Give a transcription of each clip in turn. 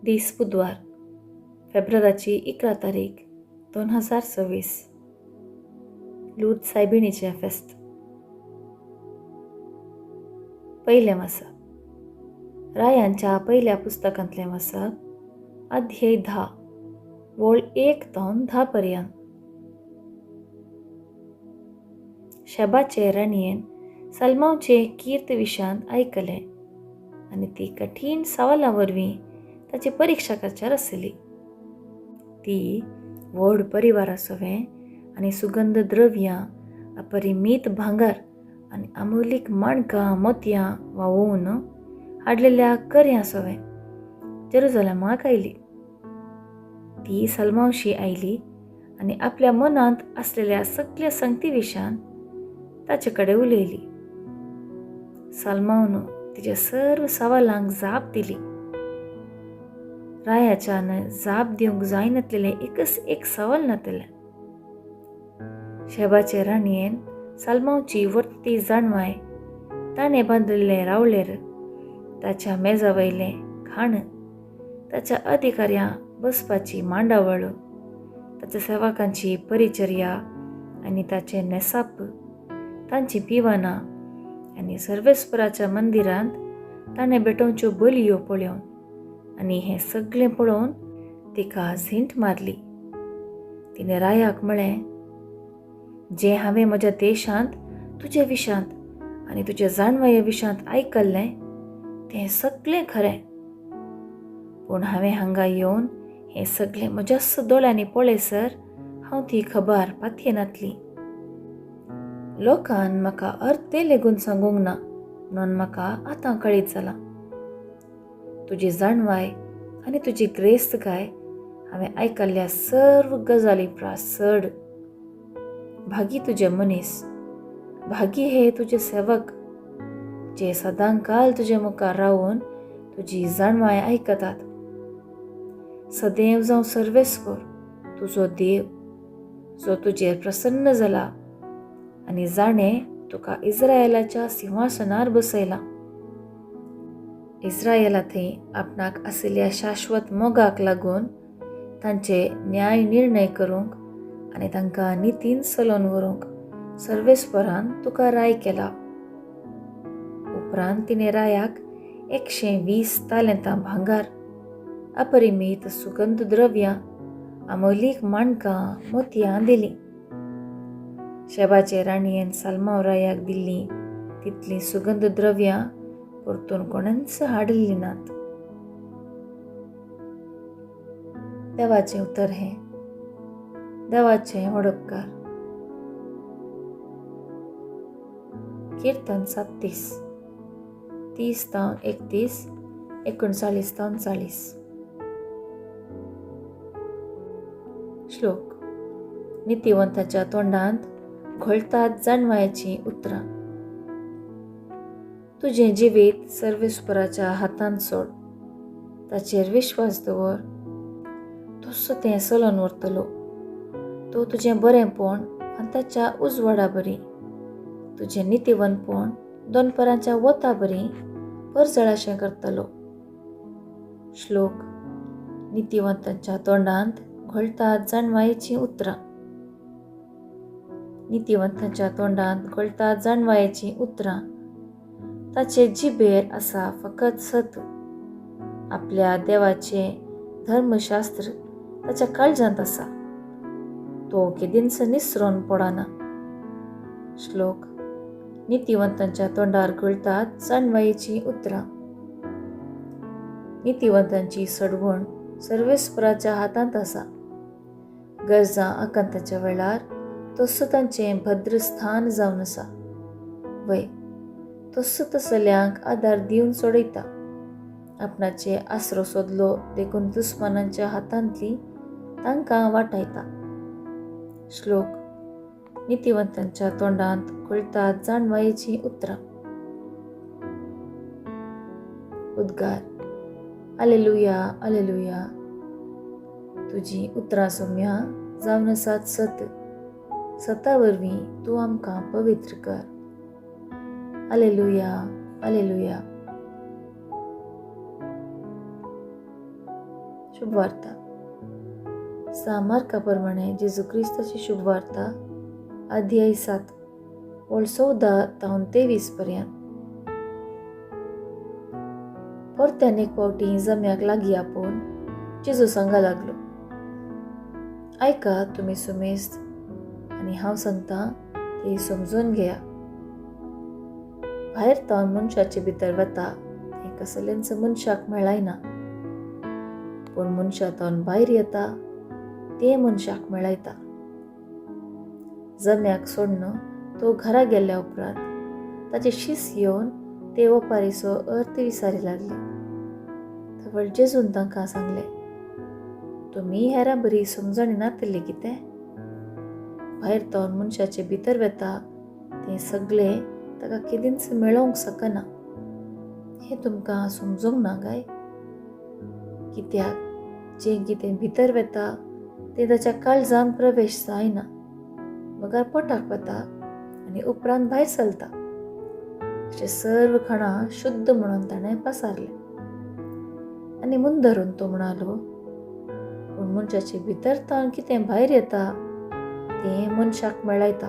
दीस बुधवार, फेब्राराची 11 तारीख 2026, लूर्द सायबिणीचें फेस्त. पयलें वाचप, रायांच्या पयल्या पुस्तकांतलें वाचप, अध्याय 10, वोळ 1 तावन 10 पर्यंत. शेबाचे राणयेन सलमावचे कीर्त विशांत आयकलें आनी ती कठीण सवालां वरवीं ताची परिक्षा करच्यार आसली. ती व्हड परिवारा सवें आनी सुगंध द्रव्यां, अपरिमीत भांगर आनी अमोलीक माणकां मोतयां व्हांवोवन हाडलेल्या कर्यां सवें जेरुजलेमाक आयली. ती सलमावशी आयली आनी आपल्या मनांत आसलेल्या सगल्या संगती विशान ताचे कडेन उलयली. सलमावन तिच्या सर्व सवालांक जाप दिली. रायाच्यान जाप दिवंक जायनातलेलें एकच एक सवाल नातलें. शेबाचे राणयेन सलमावची वर्ती जाणवाय, ताणें बांदिल्लें रावळेर, ताच्या मेजा वयलें खाण, ताच्या अधिकाऱ्यां बसपाची मांडावळ, ताच्या सेवकांची परिचर्या आनी ताचें नेसाप, तांची पिवानां आनी सर्वेस्पराच्या मंदिरांत ताणें भेटोवच्यो बलयो पळोवन आनी हें सगळें पळोवन तिका झिंट मारली. तिणें रायाक म्हळें, जें हांवें म्हज्या देशांत तुजे विशांत आनी तुज्या जाणवाये विशांत आयकल्लें तें सगळें खरें, पूण हांवें हांगा येवन हें सगळें म्हज्याच दोळ्यांनी पळयसर हांव ती खबर पातयेनातली. लोकान म्हाका अर्थे लेगून सांगूंक ना म्हणून म्हाका आतां कळीत जालां. तुजी जाणवाय आनी तुजी ग्रेस्तकाय हांवें आयकल्ल्या सर्व गजाली प्रास चड. भागी तुजे मनीस, भागी हे तुजे सेवक, जे सदांकाल तुजे मुखार रावून तुजी जाणवाय आयकतात. सदैव जावं सर्वेस्पर तुजो देव, जो तुजेर प्रसन्न जाला आनी जाणें तुका इस्रायलाच्या सिंहासनार बसयला. इस्रायला थंय आपणाक आशिल्ल्या शाश्वत मोगाक लागून तांचे न्याय निर्णय करूंक आनी तांकां नितीन चलोवन व्हरूंक सर्वेस्परान तुका राय केला. उपरांत तिणें रायाक 120 तालेंतां भांगर, अपरिमीत सुगंध द्रव्यां, अमोलीक माणकां मोतयां दिलीं. शेबाचे राणयेन सलमाव रायाक दिल्लीं तितलीं सुगंध द्रव्यां परतून कोणेंच हाडिल्लीं नात. देवाचें उतर हें. देवाचें वडपकार. कीर्तन 37, 30 तावन 31, 39 तावन 40. श्लोक. नितिवंताच्या तोंडांत घोळटात जाणवायेचीं उतरां. तुजें जिवीत सर्वेस्पराच्या हातांत सोड, ताचेर विश्वास दवर, तसो तें चलोवन व्हरतलो. तो तुजें बरेंपण आनी ताच्या उजवाडा बरी, तुजें नितिवंतपण दोनपरांच्या वता बरी परजळाशें करतलो. श्लोक. नितिवंतांच्या तोंडांत घोळटात जाणवायेचीं उतरां. नितिवंतांच्या तोंडांत घोळटात जाणवायेचीं उतरां. ताचे जिबेर आसा फकत सत. आपल्या देवाचें धर्मशास्त्र ताच्या काळजांत आसा. तो केदींच निसरोन पडना. श्लोक. नितिवंतांच्या तोंडार घोळटात जाणवायेचीं उतरां. नितिवंतांची सडवण सर्वेस्पराच्या हातांत आसा. गरजां आकांताच्या वेळार तसो तांचें भद्र स्थान जावन आसा. वय तसो तसल्यांक आदार दिवन सोडयता. आपणाचे आसरो सोदलो देखून दुस्मानांच्या हातांतली तांकां वाटायता. श्लोक. नितिवंतांच्या तोंडांत घोळटात जाणवायेचीं उतरां. उद्गार. आलेलुया, आलेलुया. तुजी उतरां सोम्या जावन आसात सत. सता वरवीं तूं आमकां पवित्र कर. आलेलुया, आलेलुया. शुभवार्ता. सा मार्का प्रमाणे जेजू क्रिस्ताची शुभवार्ता, अध्याय 7 वळ 14 तावन 23 पर्यंत. परत्यान एक फावटी जम्याक लागीं आपोवन जेजू सांगा लागलो, आयका तुमी सुमेस्त आनी हांव सांगता ते समजून घेया. भायर तावन मनशाचे भितर वता तें कसलेंच मनशाक मेळना, पूण मनशा तावन भायर येता तें मनशाक मेळयता. जम्याक सोडून तो घरा गेल्ल्या उपरांत ताचे शीस येवन ते ओपारीचो अर्थ विसारी लागले. तवळ जेजून तांकां सांगलें, तुमी हेरां बरी समजणी नातली कितें? भायर तावन मनशाचे भितर वता तें सगळें ताका केदींच मेळोवंक शकना, हें तुमकां समजूंक ना काय? कित्याक जें कितें भितर वता तें ताच्या काळजान प्रवेश जायना, मगर पोटाक वता आनी उपरांत भायर चलता. अशें सर्व खाणां शुद्ध म्हणून ताणें पसारलें. आनी मुंदरून तो म्हणालो, पूण मनशाचे भितर तावन कितें भायर येता तें मनशाक मेळयता.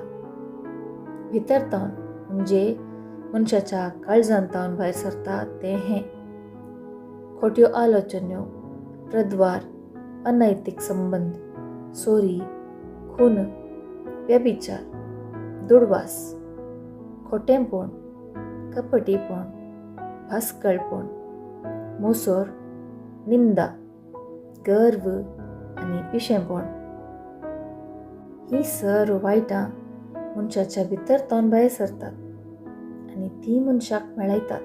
भितर तावन म्हणजे मनशाच्या काळजान तावन भायर सरता तें हें: खोट्यो आलोचन्यो, प्रद्वार, अनैतीक संबंद, चोरी, खून, व्यभिचार, दुडवास, खोटेंपण, कपटीपण, भास्कळपण, मोसोर, निंदा, गर्व आनी पिशेंपण. ही सर्व वायटां मनशाच्या भितर तावन भायर सरतात आनी ती मनशाक मेळयतात.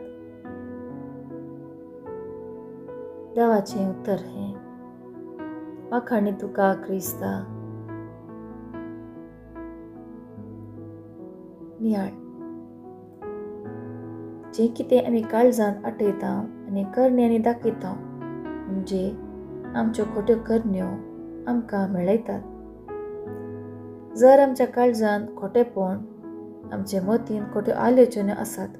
देवाचें उतर हें. वाखाणी तुका क्रिस्ता. नियाळ. जें कितें आमी काळजांत आठयता आनी करण्यांनी दाखयता म्हणजे आमच्यो खोट्यो करण्यो आमकां मेळयतात. जर आमच्या काळजांत खोटेपण, आमचे मतीन खोट्यो आलोचन्यो आसात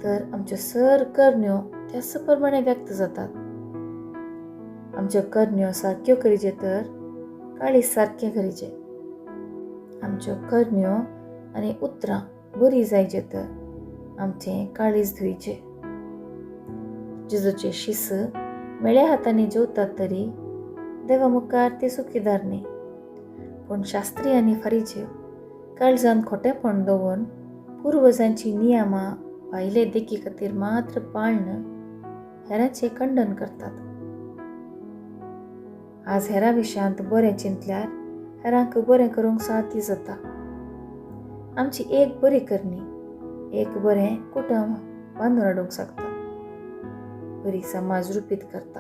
तर आमच्यो सर करण्यो त्याच प्रमाणे व्यक्त जातात. आमच्यो करण्यो सारक्यो करीचे तर काळीज सारकें करीचे. आमच्यो करण्यो आनी उतरां बरी जायचे तर आमचें काळीज धुयचें. जेजूचे शिस मेळ्या हातांनी जेवतात तरी देवा मुखार ते सुखीदार न्ही, पूण शास्त्री आनी फारीचे काळजान खोटेपण दवरून पुर्वजांची नियमां भायले देखी खातीर मात्र पाळन हेरांचें खंडन करतात. आज हेरा विशयांत बरें चिंतल्यार हेरांक बरें करूंक साध्य जाता. आमची एक बरी करणी एक बरें कुटुंब बांदून हाडूंक शकता, बरी समाज रुपीत करता.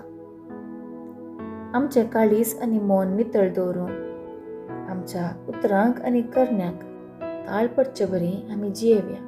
आमचें काळीज आनी मन नितळ दवरून आमच्या उतरांक आनी करण्यांक ताळ पडचे बरी आमी जियेवया.